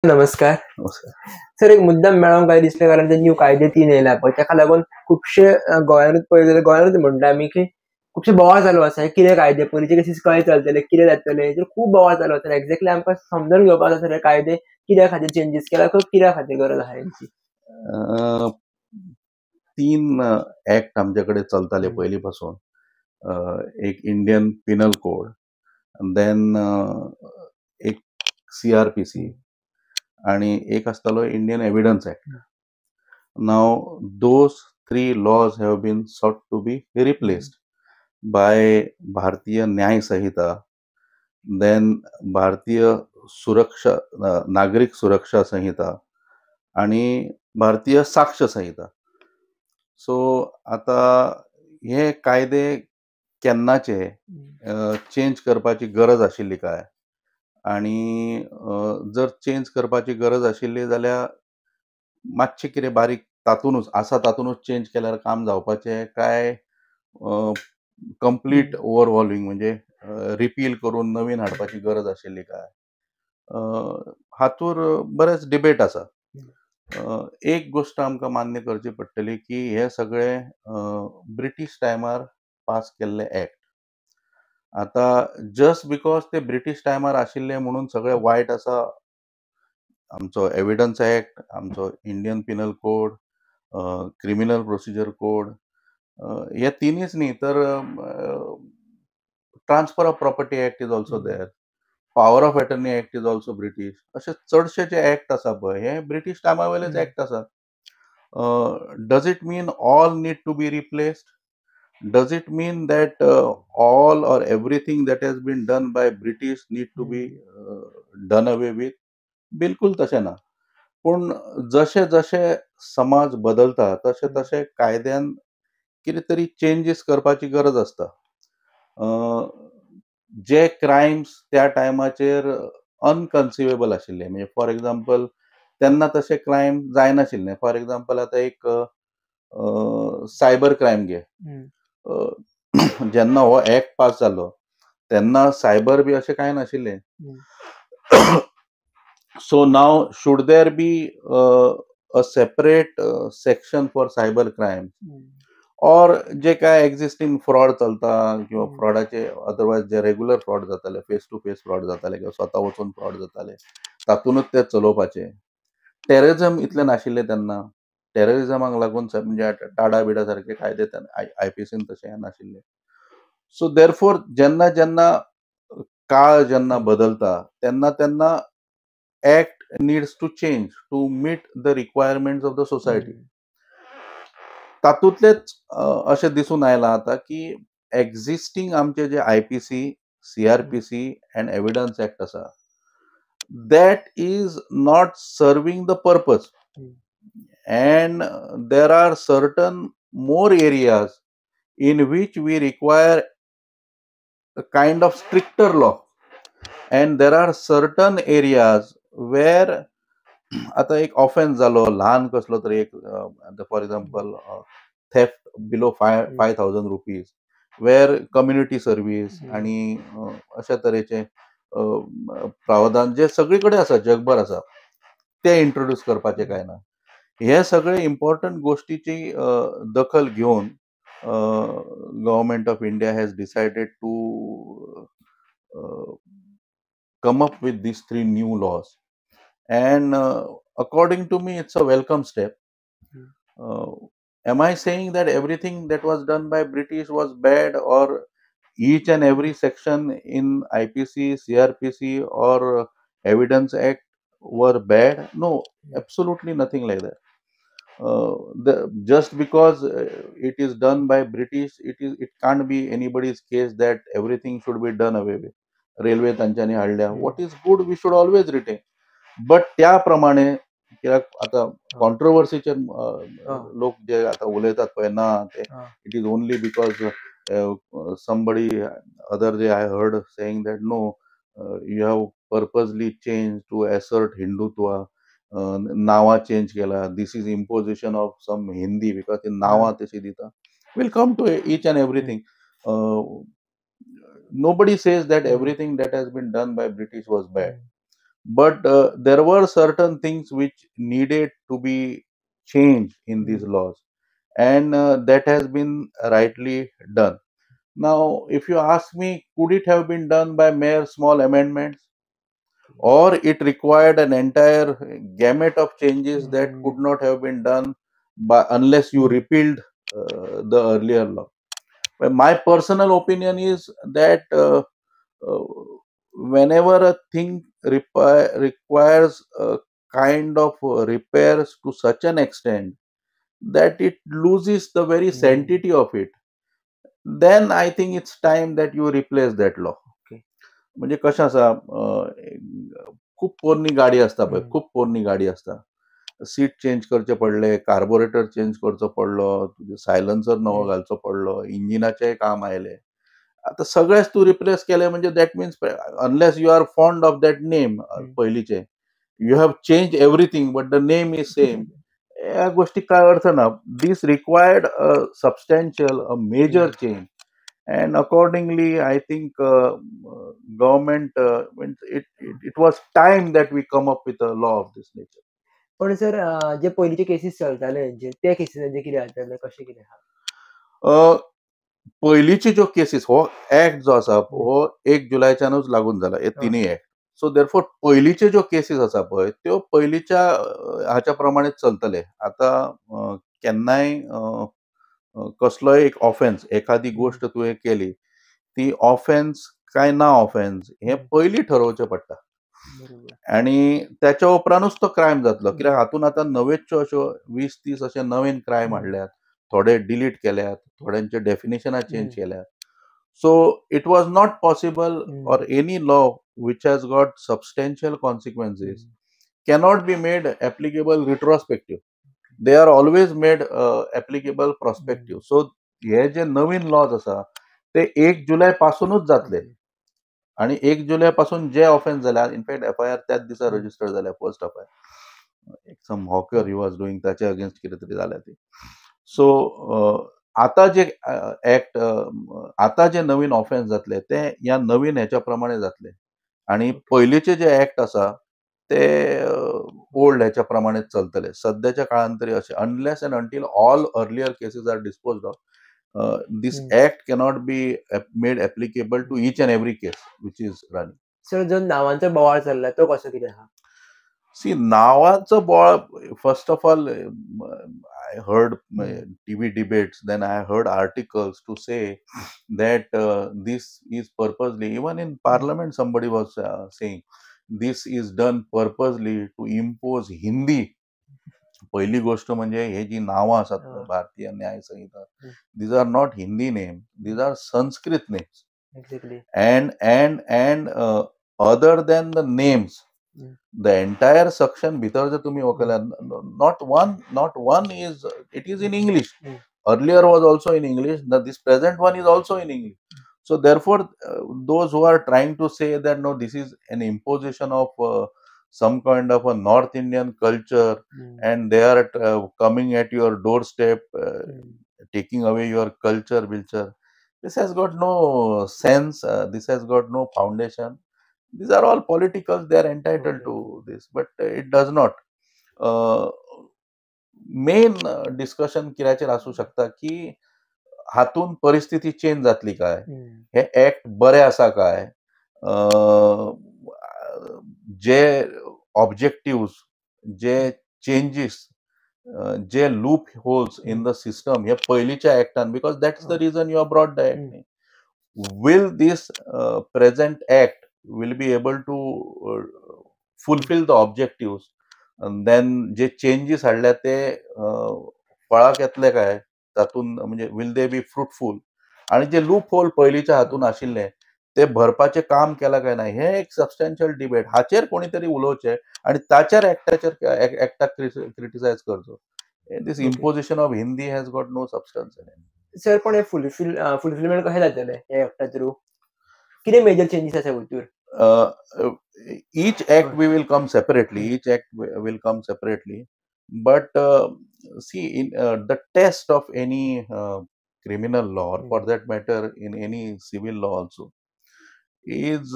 नमस्कार. नमस्कार. सर, एक मुद्दाम मेळोंक काय दिसलें, कारण ते न्यू कायदे तीन येयला पळय, ताका लागून खुबशे गोंयानूच पळयत जाल्यार, गोंयानूच म्हणटा आमी की खुबशे बोवाळ चालू आसा. कितें कायदे पयलींचे कशे कशें चलतले, कितें जातलें, हेजेर खूब बोवाळ चालू आसा. एक्झॅक्टली आमकां समजून घेवपाक जाय सर, हे कायदे कित्या खातीर चेंजीस केला किंवा कित्या खातीर गरज आसा हेंची. तीन ऍक्ट आमचे कडेन चलताले पयलीं पासून. एक इंडियन पिनल कोड, देन एक सीआरपीसी आणि एक आसतालो Indian evidence act. Now those three laws have been sought to be replaced by Bharatiya Nyaya Sanhita, then भारतीय सुरक्षा नागरीक सुरक्षा संहिता आणि भारतीय साक्ष संहिता. सो आता हे कायदे केन्नाचे चेंज करपाची गरज आशिल्ली काय, आणि जर चेंज करपाची गरज आशिल्ली जाल्यार मातशें कितें बारीक तातूनच आसा, तातूनच चेंज केल्यार काम जावपाचें काय कंप्लीट ओवरहॉलिंग म्हणजे रिपील करून नवीन हाडपाची गरज आशिल्ली काय, हातूर बरेच डिबेट आसा. एक गोश्ट आमकां मान्य करची पडटली की हे सगळे ब्रिटीश टायमार पास केल्ले एक्ट. आतां जस्ट because ते ब्रिटीश टायमार आशिल्ले म्हणून सगळे वायट आसा, आमचो एविडन्स एक्ट, आमचो Indian Penal Code, Criminal Procedure Code, हे तिनूच न्ही तर Transfer of Property Act is also there, Power of Attorney Act is also British. अशे चडशे जे एक्ट आसा पळय, हे ब्रिटीश टायमा वयलेच एक्ट आसा. Does it mean all need to be replaced? Does it mean that all or everything that has been done by British need to be done away with? बिलकुल तशें ना. पूण जशे जशे समाज बदलता तशे तशे कायद्यान कितें तरी चेंजीस करपाची गरज आसता. जे क्रायम्स त्या टायमाचेर अनकन्सिवेबल आशिल्ले, म्हणजे फॉर एग्जाम्पल तेन्ना तशे क्रायम जायनाशिल्ले. फॉर एग्जाम्पल आतां एक सायबर क्रायम घे. जेन्ना हो एक्ट पास जालो तेन्ना सायबर बी अशें कांय नाशिल्लें. So now should there be a separate section for cyber crime or जे काय एक्झिस्टींग फ्रॉड चलता किंवा फ्रॉडाचे अदरवायज जे रेगुलर फ्रॉड जाताले, फेस टू फेस फ्रॉड जाताले किंवा स्वता वचून फ्रॉड जाताले, तातूनच ते चलोवपाचे. टेररिझम इतलें नाशिल्लें तेन्ना. टेररिझमाक लागून म्हणजे टाडा बिडा सारके कायदे आयपीसीन तशें नाशिल्ले. सो देरफोर जेन्ना जेन्ना काळ जेन्ना बदलता तेन्ना तेन्ना act needs to change to meet the requirements of the society. तातूंतलेच अशें दिसून आयलां आतां की एक्झिस्टींग आमचे जे IPC, CrPC and Evidence Act आसा, that is not serving the purpose and there are certain more areas in which we require a kind of stricter law and there are certain areas where आता एक offence जालो ल्हान कसलो तरी एक, for example theft below ₹5,000 where community service आणि अशा तरेचे प्रावधान जे सगळे कडेन आसा, जगभर आसा, ते इंट्रोड्यूस करपाचे काय ना, हे सगळे इम्पॉर्टंट गोष्टीची दखल घेवन Government of India has decided to come up with these three new laws, and according to me it's a welcome step. Am I saying that everything that was done by British was bad or each and every section in IPC, CrPC or Evidence Act were bad? No, absolutely nothing like that. Just because it is done by British, it can't be anybody's case that everything should be done away with. Railway तांच्यांनी हाडल्या, what is good we should always retain. But त्या प्रमाणे कित्याक आतां कॉन्ट्रोवर्सीचेर लोक जे आतां उलयतात पळय, ना ते it is only because somebody other day I heard saying that no, you have purposely change to assert Hindutva, नांवां चेंज केला, this is imposition of some Hindi because ती नांवां तशी दिता. Will come to each and everything. Nobody says that everything that has been done by British was bad. But there were certain things which needed to be changed in these laws, and that has been rightly done. Now, if you ask me, could it have been done by mere small amendments, or it required an entire gamut of changes that could not have been done by unless you repealed the earlier law? But my personal opinion is that whenever a thing requires a kind of repairs to such an extent that it loses the very sanctity of it, then I think it's time that you replace that law. म्हणजे कशें आसा, खूब पोरणी गाडी आसता पळय, खूब पोरणी गाडी आसता, सीट चेंज करचें पडलें, कार्बोरेटर चेंज करचो पडलो, तुजें सायलन्सर नवो घालचो पडलो, इंजिनाचेंय काम आयलें. आतां सगळेंच तूं रिप्लेस केलें म्हणजे that means, unless you are fond of that name, पयलींचें you have change everything but the name is same, ह्या गोष्टीक कांय अर्थ ना. This required a substantial, a major change, and accordingly I think government, it was time that we come up with a law of this nature. पण sir, जे पयलींचे cases चलताले जे, ते केसीसांचे कितें जातलें, कशें कितें आहा? पयलींचे ज्यो केसीस, हो एक्ट जो आसा हो 1 जुलयच्यानूच लागून जाला, हे तिनूय एक्ट. सो देरफोर पयलींच्यो ज्यो केसीस आसा पळय, त्यो पयलींच्या हाच्या प्रमाणेच चलतले. आतां केन्नाय कसलोय एक ऑफेन्स, एखादी गोश्ट तुवें केली, ती ऑफेन्स काय ना ऑफेन्स हें पयलीं ठरोवचें पडटा आनी त्याच्या उपरांतूच तो क्रायम जातलो. कित्याक हातून आतां नव्योच्यो अश्यो 20-30 अशे नवीन क्रायम हाडल्यात, थोडे डिलीट केल्यात, थोड्यांचे डेफिनेशनां चेंज केल्यात. So it was not possible, or any law which has got substantial consequences cannot be made applicable retrospective. They are always made applicable prospective. So हे जे नवीन लॉज आसा ते 1 जुलय पासूनच जातले आणि 1 जुलय पासून जे ऑफेन्स जाल्या, इनफॅक्ट एफआयआर त्याच दिसा रजिस्टर जाल्या, first FIR, some hawker he was doing, ताच्या अगेन्स्ट कितें तरी जाल्या ती. सो आता जे एक्ट, आता जे नवीन ऑफेन्स जातले ते ह्या नवीन हेच्या प्रमाणे जातले आणि पयलींचे जे एक्ट आसा ते ओल्ड ह्याच्या प्रमाणे चलतले सध्याच्या काळान तरी अशें, unless and until all earlier cases are disposed of, this act cannot be made applicable to each and every case which is running. Sir, जो नावांचो बोवाळ चल्ला तो कसो कितें आहा? सी, नावाचो बोवाळ, first of all I heard TV debates, then I heard articles to say that this is purposely, even in parliament somebody was saying, this is done purposely to impose Hindi. पहिली गोष्ट म्हणजे हे जी नावां आसात, भारतीय न्याय संहिता, these are not Hindi name, these are Sanskrit names. And other than the names, the entire section भितर जर तुम्ही वळखल्यार, not one is, it is in English. Earlier was also in English. Now this present one is also in English. So therefore, those who are trying to say that no, this is an imposition of some kind of a North Indian culture and they are coming at your doorstep, taking away your culture, culture. This has got no sense. This has got no foundation. These are all politicals. They are entitled to this, but it does not. Main discussion कित्याचेर आसूं शकता की हातून परिस्थिती change जातली काय, हे act बरे आसा काय, जे ऑब्जेक्टिव्ह, जे चेंजीस, जे loop holes in the system हे पयलींच्या एक्टान, because that's the reason you have brought the act, will this present act will be able to fulfill the objectives? Then J changes हाडल्या ते फळाक येतले काय तातूंत, म्हणजे will they be fruitful? आणि जे loop hole पयलींच्या हातून आशिल्ले ते भरपाचें काम केलां काय ना, हें एक सबस्टेन्शियल डिबेट. हाचेर कोणी तरी उलोवचें आनी ताचेर एक्टाचेर एक्टाक क्रिटिसायज करचो. This imposition of Hindi has got no substance in it. Sir, पण हे फुलफिलमेंट कशें जातलें हे एक्टा थ्रू? कितें मेजर चेंजीस आसा भितूर? Each act we will come separately, each act will come separately, but see, in the test of any criminal law, or for that matter in any civil law also, is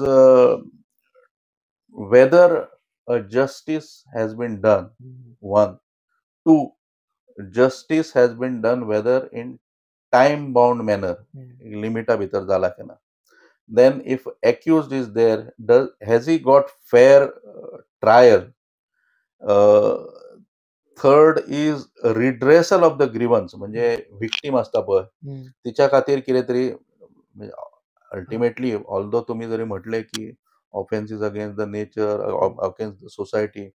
whether a justice has been done, one. Two, justice has been done whether in time bound manner, लिमिटा भितर जाला की ना. Then if accused is there, does has he got fair trial? Third is redressal of the grievance, म्हणजे victim आसता पळय, तिच्या खातीर कितें तरी. अल्टिमेटली, ऑल्दो तुमी जरी म्हटलें की offence is against the nature, against the society,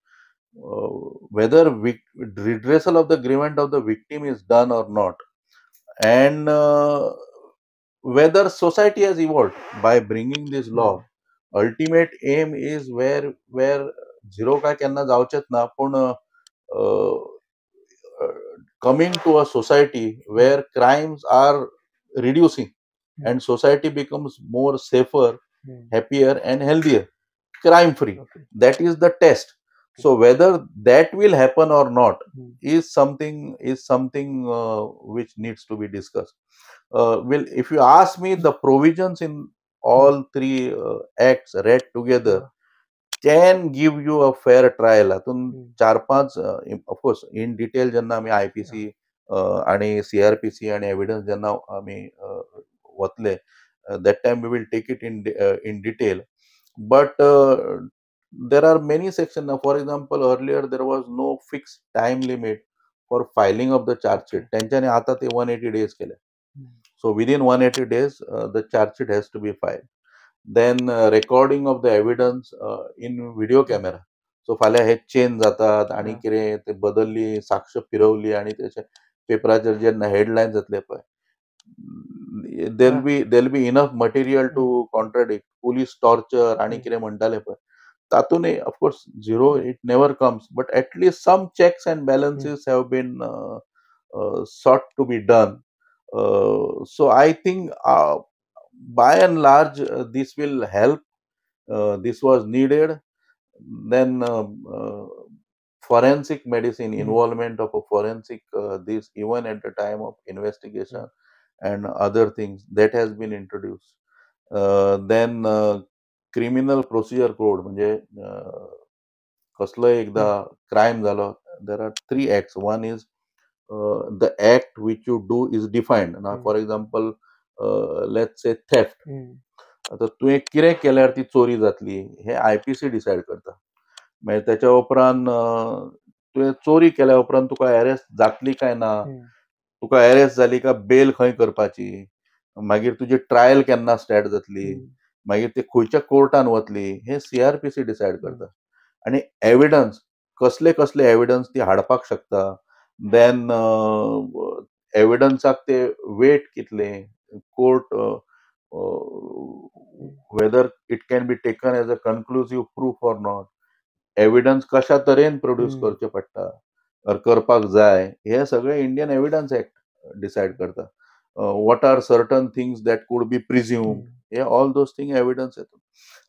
whether redressal of the grievance of the victim is done or not, and whether society has evolved by bringing this law. Ultimate aim is where zero काय केन्ना जावचेच ना, पूण coming to a society where crimes are reducing and society becomes more safer, happier and healthier, crime free. That is the test. So whether that will happen or not is something which needs to be discussed. Will if you ask me, the provisions in all three acts read together can give you a fair trial. हातून चार पांच, of course in detail जेन्ना आमी IPC आणि CrPC आणि evidence जेन्ना आमी वतले, that time we will take it in detail, but there are many sections now. For example, earlier there was no fixed time limit for filing of the charge sheet. तेंच्यांनी आता ते 180 days केले. So within 180 days, the charge sheet has to be filed. Then recording of the evidence in video camera. So फाल्यां हे change जातात आणि कितें ते बदलली, साक्ष फिरवली आणि तेचे पेपराचेर जेन्ना हेडलायन्स जातले पळय, there'll be enough material to contradict. Police torture आणि कितें म्हणटाले पळय, तातूंतय of course zero it never comes, but at least some checks and balances have been sought to be done. So I think by and large this will help. This was needed. Then forensic medicine, involvement of a forensic, this even at the time of investigation and other things, that has been introduced. Then criminal procedure code, म्हणजे कसलोय एकदा crime जालो, there are three acts. One is the act which you do is defined. Now, for example, let's say theft. आतां तुवें कितें केल्यार ती चोरी जातली हें आयपीसी डिसायड करता. मागीर तेच्या उपरांत तुवें चोरी केल्या उपरांत तुका एरेस्ट जातली काय ना, तुका एरेस्ट जाली काय बेल खंय करपाची, मागीर तुजी ट्रायल केन्ना स्टार्ट जातली, मागीर ते खंयच्या कोर्टान वतली, हें सीआरपीसी डिसायड करता. आनी एविडन्स, कसले कसले एविडन्स ती हाडपाक शकता, देन एविडन्साक ते वेट कितले, court whether it can be taken as a conclusive proof or not, evidence कशा तरेन प्रोड्यूस करचें पडटा or करपाक जाय, हे सगळें इंडियन एविडन्स एक्ट डिसायड करता. What are certain things that could be presumed, hey all those thing evidence येता.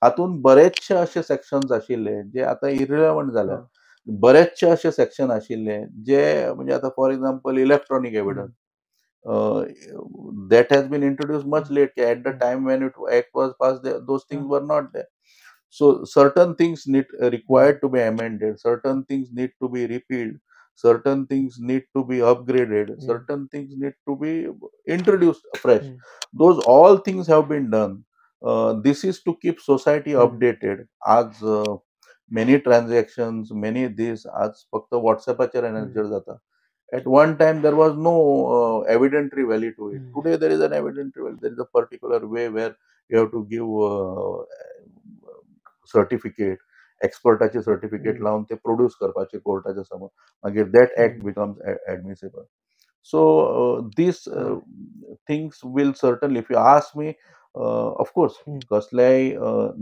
हातून बरेचशे अशे सेक्शन्स आशिल्ले जे आतां इरिलेवंट जाल्या. बरेचशे अशे सेक्शन आशिल्ले जे म्हणजे आतां, for example, electronic evidence that has been introduced much late. At the time when it act was passed, those things were not there. So certain things need required to be amended, certain things need to be repealed, certain things need to be upgraded, certain things need to be introduced fresh. Those all things have been done. This is to keep society updated. आज many transactions, many this, आज फक्त व्हॉट्सॅपाचेर हेजेर जाता. At one time there was no evidentiary value to it. Today there is an evidentiary value. There is a particular way where you have to give certificate, एक्सपर्टाचे certificate लावन ते produce करपाचे कोर्टाच्या समोर, मागीर that act becomes admissible. So these things will certainly, if you ask me, of course कसलेय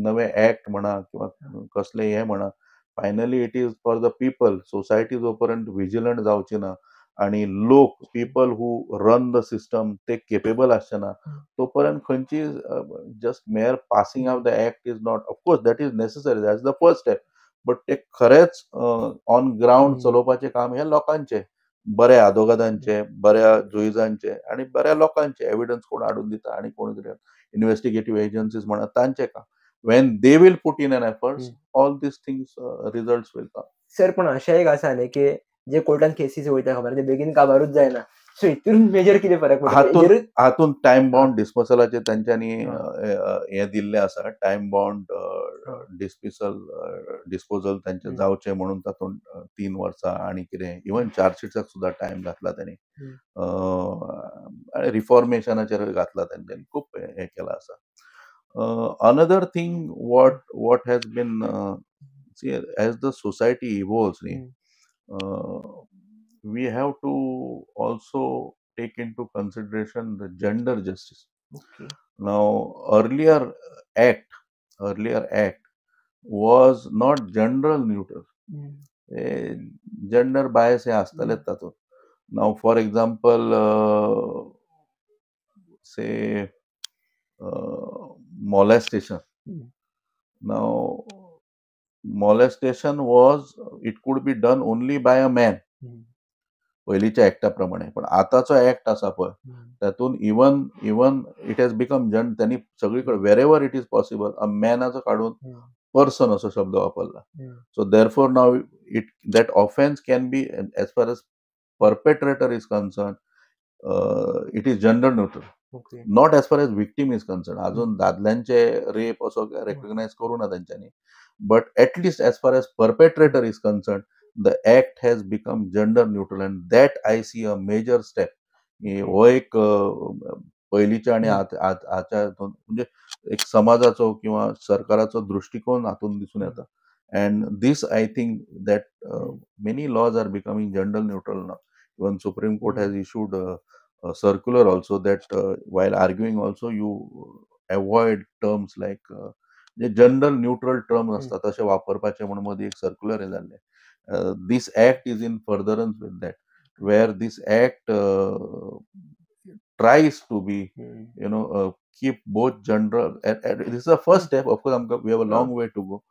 नवे act म्हणा किंवा कसलेय हे म्हणा, finally it is for the people. Society जोपर्यंत विजिलंट जावची ना आणि लोक, people who run the system, ते केपेबल आसचे ना, तोपर्यंत खंयची just mere passing of the act is not, of course that is necessary, that's the first step, but ते खरेंच ऑन ग्रावंड चलोवपाचें काम हें लोकांचें, बऱ्या आदोगादांचे, बऱ्या जुईजांचे आणि बऱ्या लोकांचे, एविडन्स कोण हाडून दिता आणि कोण कितें इन्व्हेस्टिगेटीव एजन्सीज म्हणा, तांचें काम. When they will put in an efforts, all these things results will come. Sir, पण अशें एक आसा न्ही की जे कोर्टान केसीस वयता खबर, ते बेगीन काबारूच जायना. सो हितून मेजर कितें फरक पडटा? हातून टायम बाउंड डिस्मसलाचे तांच्यांनी हें दिल्लें आसा. टायम बाउंड डिस्मिसल, डिस्पोजल तांचें जावचें म्हणून तातूंत 3 वर्सां आनी कितें, इवन चार्जशीटाक सुद्दां टायम घातला तांणी आनी रिफॉर्मेशनाचेर घातला तेंच्यांनी. खूब हें केलां आसा. Another thing what has been, see, as the society evolves न्ही, we have to also take into consideration the gender justice. Now, earlier act was not gender neutral. Gender bias हे आसतालेच तातूंत. Now, for example, say molestation. Now, molestation was, it could be done only by a man पयलींच्या एक्टा प्रमाणे. पण आतांचो act आसा पळय, तातूंत even it has become जन त्यांनी सगळीकडे wherever it is possible अ मॅनाचो काडून पर्सन असो शब्द वापरला. So therefore now it that offence can be, as far as perpetrator is concerned, it is gender neutral, not as far as victim is concerned. अजून दादल्यांचे rape असो रेकग्नायज करूं ना तेंच्यांनी, but at least as far as perpetrator is concerned, the act has become gender neutral, and that I see a major step. हो एक पयलींच्या आनी आताच्या हितून म्हणजे एक समाजाचो किंवा सरकाराचो दृश्टिकोन हातूंत दिसून येता. And this, I think that many laws are becoming gender neutral now. Even Supreme Court has issued a circular also that while arguing also you avoid terms like J gender neutral terms आसता तशे वापरपाचे म्हणून मदीं एक circular हें जाल्लें. This act is in furtherance with that, where this act tries to be keep both gender, and this is the first step. Of course, we have a long way to go.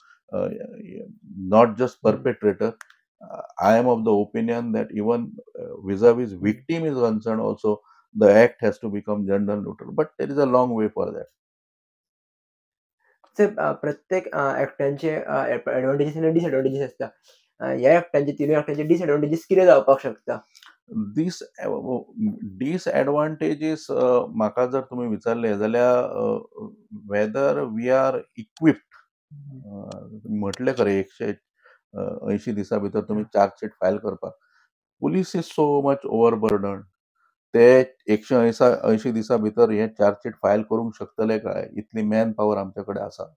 Not just perpetrator, I am of the opinion that even vis-a-vis victim is concerned also, the act has to become gender neutral, but there is a long way for that. Sir, प्रत्येक एक्टांचे advantages आनी डिसएडवांटेजीस आसता. ह्या एक्टांचे, तिनूय एक्टांचे डिसएडवांटेजीस कितें जावपाक शकता? दीस डिसएडवांटेजीस म्हाका जर तुमी विचारले जाल्यार, वेदर we are equipped. म्हटलें खरें, 180 दिसां भितर तुमी चार्जशीट फायल करपाक. Police is so much overburden. ते 180 दिसां भितर हे चार्जशीट फायल करूंक शकतले काय? इतली मॅन पावर आमचे कडेन आसा?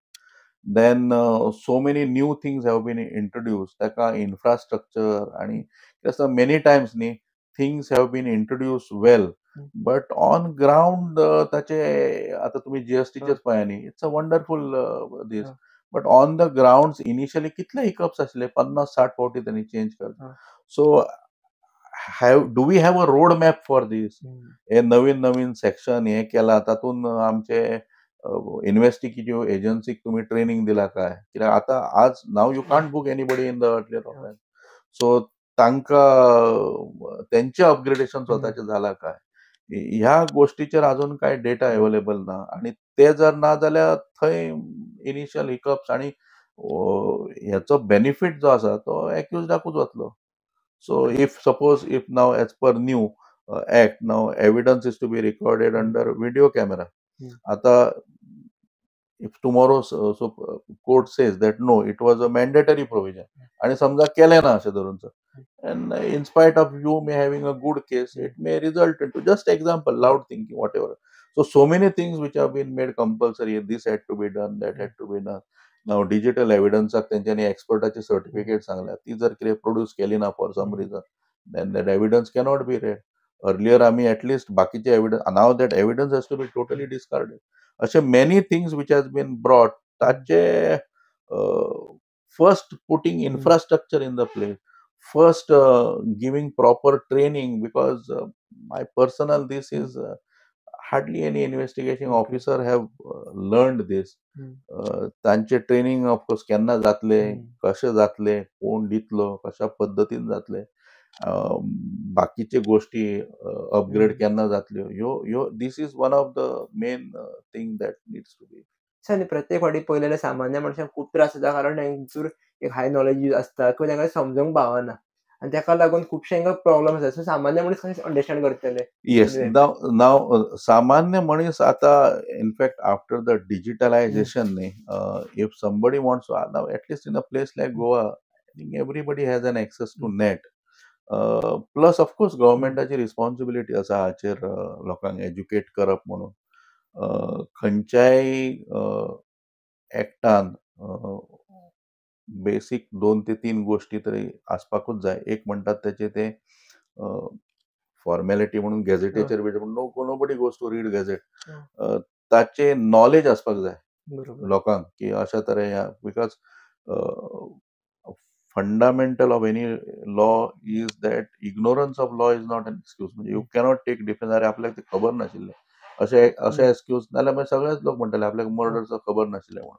Then so many new things have been introduced. ताका इन्फ्रास्ट्रक्चर आनी कितें आसता, मेनी टायम्स न्ही, things have been introduced well, but on ground ताचे, आतां तुमी जीएसटीचेच पळया न्ही, it's a wonderful this, but on the ground initially कितले हिकअप्स आसले, 50-60 फावटी त्यांनी चेंज करता. So have do we have a road map for this? हे नवीन नवीन सेक्शन हे केला, तातूंत आमचे इन्व्हेस्टिगेटिव्ह एजन्सीक तुमी ट्रेनिंग दिला काय? कित्याक आतां आज नाव you can't book anybody in the earlier offence. So तांकां तेंचें अपग्रेडेशन स्वताचें जाला काय? ह्या गोश्टीचेर अजून कांय डेटा अवेलेबल ना आनी ते जर ना जाल्यार थंय इनिशियल हिकअप्स आनी हेचो बेनिफीट जो आसा तो एक्युजडाकूच वतलो. So if suppose if now as per new act, now evidence is to be recorded under video camera. आता if tomorrow so court says that no, it was a mandatory provision आणि समजा केलें ना अशें धरून, and in spite of you may having a good case, it may result into, just example, loud thinking, whatever. So many things which have been made compulsory, this had to be done, that had to be done. Now digital एव्हिडन्साक तेंच्यांनी एक्सपर्टाचे certificate सांगल्या, ती जर कितें produce केली ना for some reason, then that evidence cannot be red. Earlier आमी at least बाकीचे evidence, now that evidence has to be totally discarded. अशे many things which has been brought. ताचे first putting infrastructure in the place, first giving proper training, because my personal this is hardly any investigation officer have learned this. तांचे training of course केन्ना जातले, कशें जातले, कोण दितलो, कशा पद्दतीन जातले, बाकीचे गोश्टी अपग्रेड केन्ना जातल्यो, ह्यो ह्यो this is one of the main thing that needs to be. So आनी प्रत्येक फावटी पळयलें जाल्यार सामान्य मनशांक खूब त्रास जाता, कारण तांचेर एक हाय नॉलेज आसता किंवा तांकां समजूंक पावना आनी ताका लागून खुबशे तांकां प्रॉब्लम आसा. सो सामान्य मनीस कशें अंडरस्टँड करतले? येस, नाव नाव सामान्य मनीस आतां, in fact after the digitalisation न्ही, if somebody wants, now at least in a place like Goa, I think everybody has an access to net. Plus of course गव्हर्मेंटाची रिस्पॉन्सिबिलिटी आसा हाचेर लोकांक एज्युकेट करप म्हणून. खंयच्याय एक्टान बेसीक दोन ते तीन गोश्टी तरी आसपाकूच जाय. एक म्हणटात तेचे ते फॉर्मेलिटी म्हणून गॅझेटीचेर बी, no, nobody goes to read gazette. ताचे नॉलेज आसपाक जाय लोकांक की अशा तरे, because fundamental of any law is that ignorance of law is not an excuse. म्हणजे you cannot take defence, अरे आपल्याक ते खबर नाशिल्लें, अशें अशें एक्सक्यूज नाल्यार मागीर सगळेच लोक म्हणटले आपल्याक मर्डरचो खबर नाशिल्लें म्हणून.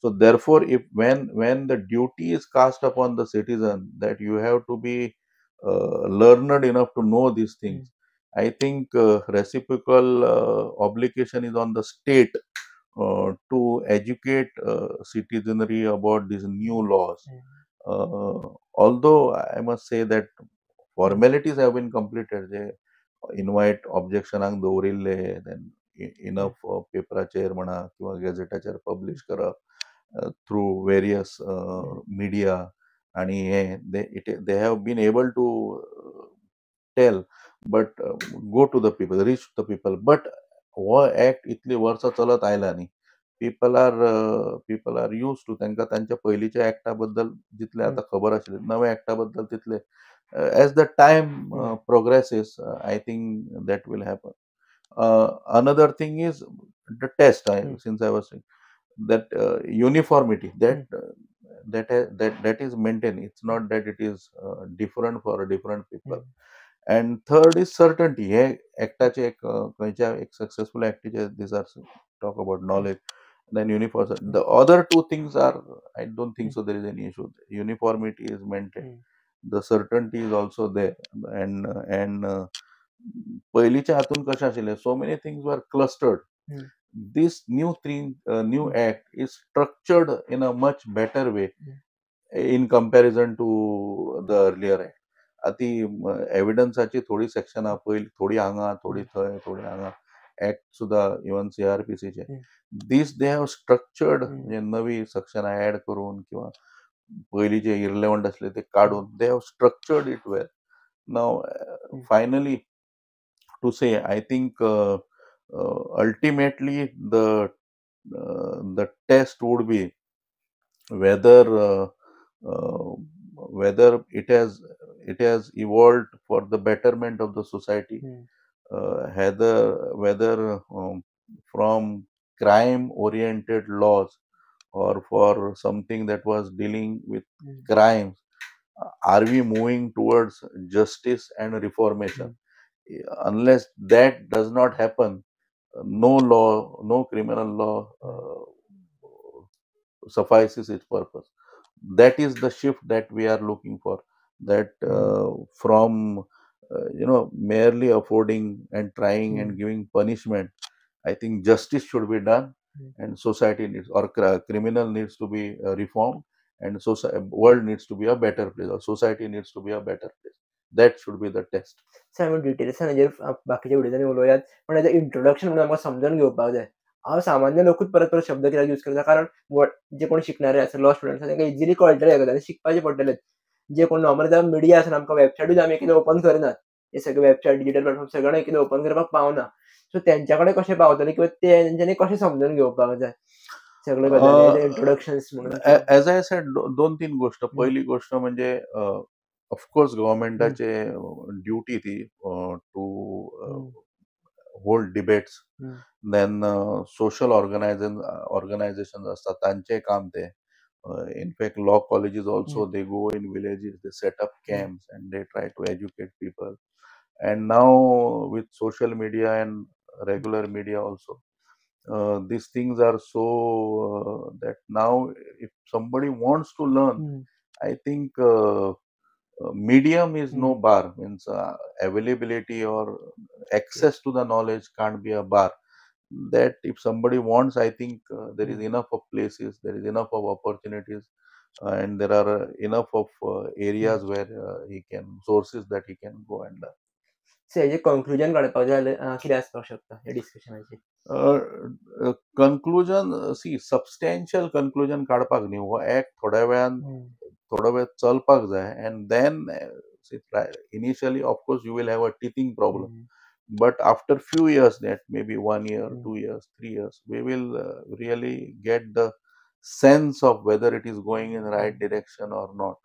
So therefore, if when the duty is cast upon the citizen that you have to be learned enough to know these things, I think reciprocal obligation is on the state to educate citizenry about these new laws. Although I must say that formalities have been completed, जे invite ऑब्जेक्शनाक दवरिल्ले, then enough पेपराचेर म्हणा किंवा गॅझेटाचेर publish करप through various media आणि हे they have been able to tell, but go to the people, reach the people. But हो एक्ट इतली वर्सां चलत आयला न्ही, people are used to, तांकां तांच्या पयलींच्या एक्टा बद्दल जितलें आतां खबर आशिल्लें, नव्या एक्टा बद्दल तितलें. As the time progresses, I think that will happen. Another thing is the test. Since I was saying that uniformity that is maintained, it's not that it is different for different people. And third is certainty. हे एक्टाचे एक खंयच्या एक successful एक्टाचे, these are talk about knowledge, then uniform. The other two things are, I don't think so there is any issue. Uniformity is maintained, the certainty is also there. And पयलींच्या हातून कशें आशिल्लें, so many things were clustered. This new thing, new act is structured in a much better way in comparison to the earlier act. आतां एविडन्साची थोडी सेक्शनां पयलीं थोडी हांगा, थोडी थंय, थोडी हांगा, एक्ट सुद्दां even सीआरपीसीचे, these they have structured, म्हणजे नवी सेक्शनां ऍड करून किंवा पयलीं जे इरलेवंट आसले ते काडून they have structured it well. Now, finally to say, I think ultimately the test would be whether it has evolved for the betterment of the society, whether from crime oriented laws or for something that was dealing with crimes, are we moving towards justice and reformation? Unless that does not happen, no law, no criminal law suffices its purpose. That is the shift that we are looking for, that from merely affording and trying and giving punishment, I think justice should be done and society needs, or criminal needs to be reformed and society, world needs to be a better place, or society needs to be a better place. That should be the test. Sir, आमी डिटेल्सान हेजेर बाकीच्या व्हिडियोजांनी उलोवयात, पण as introduction म्हणून आमकां समजून घेवपाक जाय. हांव सामान्य लोकूच परत परत शब्द कित्याक यूज करता, कारण जे कोण शिकणारे आसा, लॉ स्टुडंट्स आसा, तांकां इजिली कळटलें गजाल आनी शिकपाचें पडटलें. जे कोण नॉर्मल आतां मिडिया आसा, आमकां वेबसायटूच आमी एकदां ओपन करनात, हे सगळे वेबसायट, डिजिटल प्लॅटफॉर्म सगळें एकदां ओपन करपाक पावना. सो तेंच्या कडेन कशें पावतलें किंवा तेंच्यांनी कशें समजून घेवपाक जाय सगळे गजाली इंट्रोडक्शन्स म्हणून? एज I said, दोन तीन गोष्ट. पहिली गोष्ट म्हणजे ऑफकोर्स गव्हर्मेंटाचे ड्युटी ती to hold debates. Then social organization असतात, तांचें काम तें. In fact, law colleges also, they go in villages, they set up camps and they try to educate people. And now with social media and regular media also, these things are so that now if somebody wants to learn, I think medium is no bar, means availability or access to the knowledge can't be a bar. That if somebody wants, I think there is enough of places, there is enough of opportunities, and there are enough of areas where he can, sources that he can go and learn. So हेजें conclusion काडपाक जाय जाल्यार कितें आसपाक शकता ह्या डिस्कशनाचेर? Conclusion, C, substantial conclusion काडपाक न्ही. हो एक्ट थोड्या वेळान, थोडो वेळ चलपाक जाय and then initially, of course, you will have a teething problem, but after few years, that maybe one year, 2 years, 3 years, we will really get the sense of whether it is going in the right direction or not.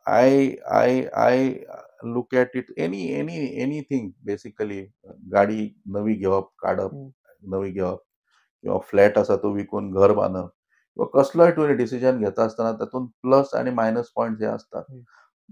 I look at it, anything basically, गाडी नवी घेवप, काडप, नवी घेवप किंवा flat आसा तो विकून घर बांदप किंवा कसलोय तुवें डिसिजन घेता आसतना तातूंत प्लस आनी मायनस पॉयंट हे आसतात.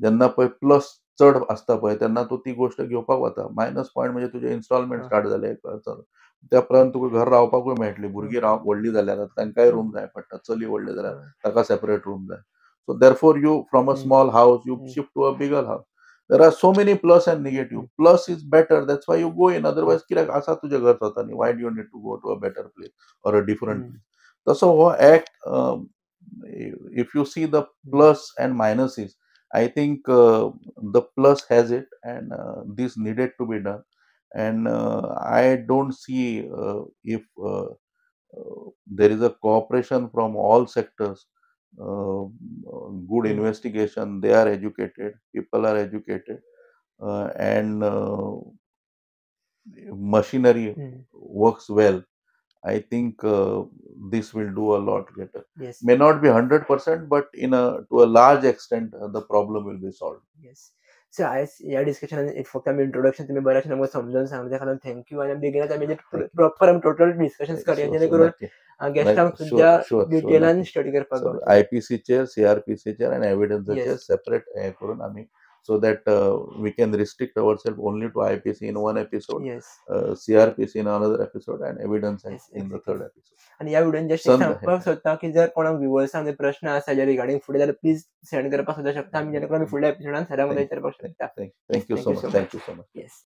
जेन्ना पळय प्लस चड आसता पळय, तेन्ना तूं ती गोश्ट घेवपाक वता. मायनस पॉयंट म्हणजे तुजे इन्स्टॉलमेंट स्टार्ट जाले, त्या उपरांत तुका घर रावपाकूय मेळटली. भुरगीं राव व्हडलीं जाल्यार तांकांय रूम जाय पडटा. चली व्हडलें जाल्यार ताका सेपरेट रूम जाय. So therefore you, from a small house, you shift to a bigger house. There are so many plus and negative. Plus is better, that's why you go in. Otherwise कित्याक आसा तुजें घर स्वता न्ही, why do you need to go to a better place or a different place? तसो हो act, if you see the plus and minuses, I think the plus has it and this needed to be done. And I don't see, if there is a cooperation from all sectors, good investigation, they are educated, people are educated, and machinery works well, I think this will do a lot better. May not be 100%, but in a to a large extent, the problem will be solved. Yes. So आयज ह्या डिस्कशनान फक्त आमी introduction, तुमी बऱ्याचशें आमकां समजून सांगलें, तेका लागून thank you. आनी बेगिनच आमी प्रॉपर आमी टोटल डिस्कशन करूया, जेणे करून गेस्टांक सुद्दां डिटेलान स्टडी करपाक गावतलें. आयपीसीचेर, सीआरपीसीचेर आनी एविडन्साचेर सेपरेट हें करून आमी, so that we can restrict ourselves only to IPC in one episode, CRPC in another episode, and evidence in the third episode. आनी ह्या व्हिडियोन जस्ट सांगपाक सोदता की जर कोणाक व्युवर्सांक प्रश्न आसा ज्या रिगार्डिंग फुडें जाल्यार प्लीज सेंड करपाक सुद्दां शकता आमी, जेणे करून आमी फुडल्या एपिसोडान सरांक विचारपाक शकता. Thank you so much. Thank you so much. Yes.